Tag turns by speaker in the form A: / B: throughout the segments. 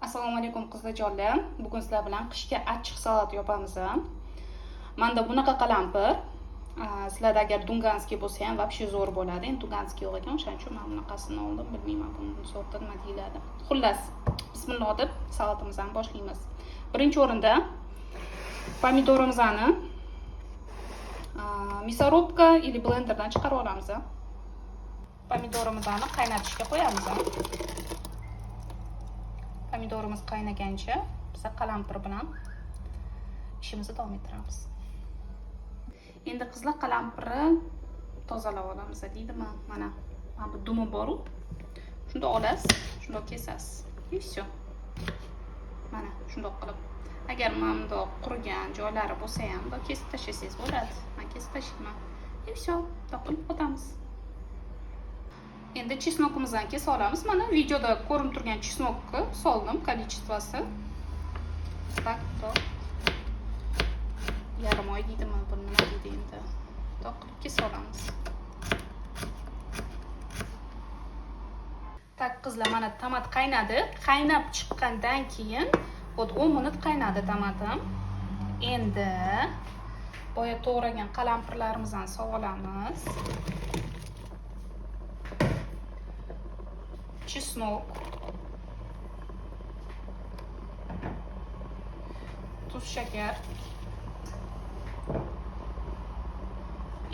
A: Assalomu alaykum, qizlarjonlar. Bugun sizlar bilan qishki achchiq salat yopamiz. Manda bunaqa qalampir. Sizlarda agar дунганский bo'lsa ham вообще zo'r bo'ladi. Endi дунганский yo'q ekan, o'shaning uchun men bunaqasini oldim. Bilmayman, buni sorti nima deyiladi. Xullas, bismillah deb salatimizni boshlaymiz. Birinchi o'rinda pomidorimizni мясорубка или blenderdan chiqarib olamiz. Pomidorimizni qaynatishga qo'yamiz. Pomidorimiz qaynagancha biz qalampir bilan ishimizni davom ettiramiz. Endi, qizlar, qalampirni tozalab olamiz deydimi? Mana bu dumi boru. Shundoq olasiz, shundoq kesasiz. И все. Mana shundoq qilib. Agar mana bundoq qurigan joylari bo'lsa ham, bundoq kesib tashlasangiz bo'ladi. Men kesib tashlayman. И все, bundoq qilib otamiz. Endi чеснок imizni kesib olamiz. Mana videoda ko'rinib turgan чеснок ni soldim, количество si. Так, bundoq. Yarim oy deydimi, buni nima deydi endi. Bundoq qilib kesib olamiz. Так, qizlar, mana tomat qaynadi. Qaynab chiqqandan keyin, вот, 10 minut qaynadi tomatim. Endi boya to'g'ragan qalampirlarimizni solib olamiz. Чеснок, tuz, shakar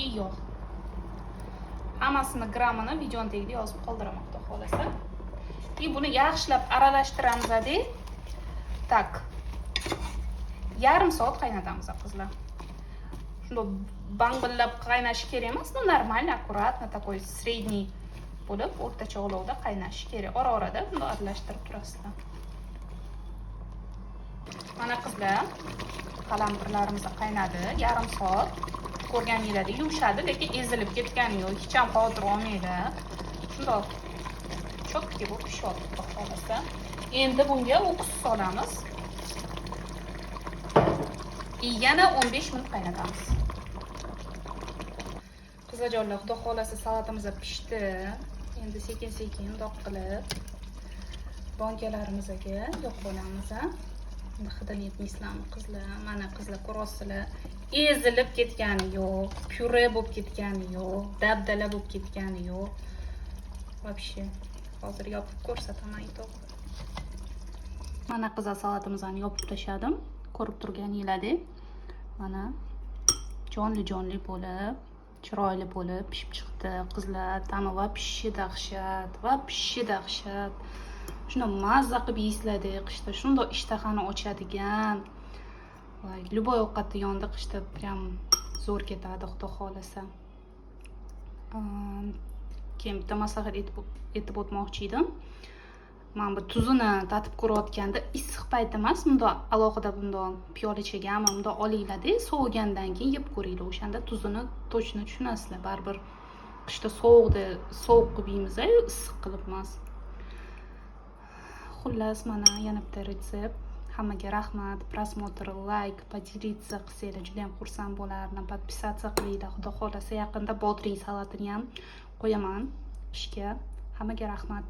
A: и yog'. Hammasini grammini videoni tagida yozib qoldiraman, xudo xohlasa. И buni yaxshilab aralashtiramiz. Так. Yarim soat qaynatamiz, qizlar. Shundoq bang'illab qaynashi kerak emas, но нормально, аккуратно, такой средний bo'lib, o'rtacha olovda qaynashi kerak. Ora-orada bundoq aralashtirib turasizlar. Mana, qizlar, qalampirlarimiz qaynadi yarim soat. Ko'rganinglardek yumshadi, lekin ezilib ketgani yo'q. Hech ham xavotir olmanglar. Shundoq чётко bo'lib pishyapti, xudo xohlasa. Endi bunga уксус solamiz. И yana 15 minut qaynatamiz. Qizlarjonlar, xudo xohlasa, salatimiz pishdi. Endi sekin-sekin bundoq qilib bonkalarimizga yopib olamiz. Endi hidini yetmaysizlarmi, qizlar? Mana, qizlar, ko'ryapsizlar. Ezilib ketgani yo'q, pyure bo'lib ketgani yo'q, dabdala bo'lib ketgani yo'q. Вообще, hozir yopib ko'rsataman itoq. Mana, qizlar, salatimizni yopib tashladim. Ko'rib turganinglardek, mana jonli-jonli bo'lib, chiroyli bo'lib pishib chiqdi. Qizlar, ta'mi вообще dahshat, вообще dahshat. Shundoq mazza qilib yeysizlar qishda, shundoq ishtahani ochadigan. Voy, любой ovqatni yonida qishda прям zo'r ketadi, xudo xohlasa. Keyin bitta maslahat aytib o'tmoqchi edim. Mana bu tuzini tatib ko'rayotganda issiq payt emas, bundoq alohida bundoq piyolachagami bundoq olinglar-da, sovigandan keyin yeb ko'ringlar. O'shanda tuzini точно tushunasizlar. Baribir qishda sovuqda sovuq qilib yeymiz-ku, issiq qilib emas. Xullas, mana yana bitta retsept. Hammaga rahmat. Просмотр, лайк, поделиться qilsanglar juda ham xursand bo'lardim. Подписаться qilinglar. Xudo xohlasa, yaqinda bodring salatini ham qo'yaman qishga. Hammaga rahmat.